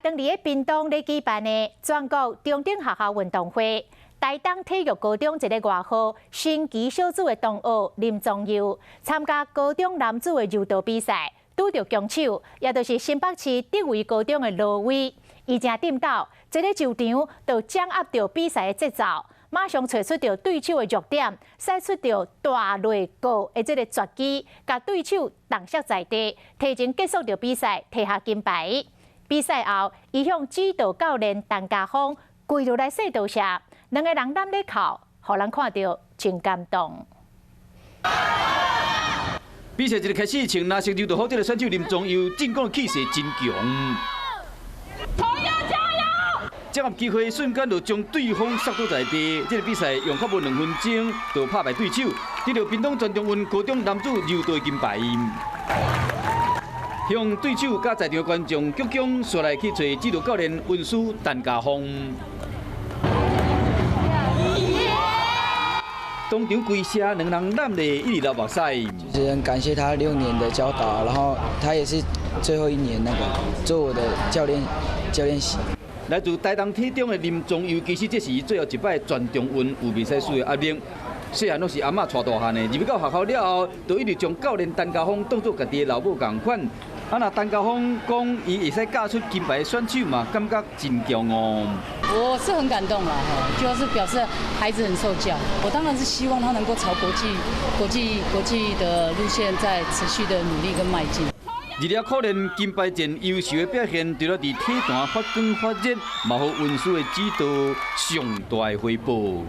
當佇咧屏東咧舉辦的全國中等學校運動會，台東體育高中一个外號神奇小子的同學林宗佑參加高中男子的柔道比賽，拄著強手，也就是新北市德維高中的羅威，伊正顛倒，一个球場就掌握著比賽的節奏，馬上揣出著對手的弱點，使出著大內勾的這个絕技，共對手重摔在地，提前結束著比賽，提下金牌。比賽後，伊向指導教練陳家峰跪落來說多謝，兩个人攬咧哭，予人看著真感動。比賽一開始，穿藍色柔道服這个選手林宗佑進攻的氣勢真強。同佑加油！掌握機會，瞬間就將對方摔倒在地。這个比賽用較無2分鐘就拍敗對手，得著屏東全中運高中男子柔道金牌。向對手佮在場觀眾鞠躬，紲來去揣指導教練溫師陳家峰。當場跪下，兩人攬咧一直流目屎。就是很感謝他6年的教導，然後他也是最後一年那個做我的教練席。來自台東體中的林宗佑，其實這是伊最後一擺全中運有袂使輸的壓力。細漢攏是阿嬤帶大漢的，入去到學校了後，就一直將教練陳家峰當作家己的老母仝款。啊，若陳家峰講伊會使教出金牌選手嘛，感覺真驕傲。我是很感動啦，哈，就是表示孩子很受教。我當然是希望他能夠朝國際的路線在持續的努力跟邁進。除了可憐金牌戰優秀的表現，除了佇體壇發光發熱，嘛予溫師的指導上大的回報。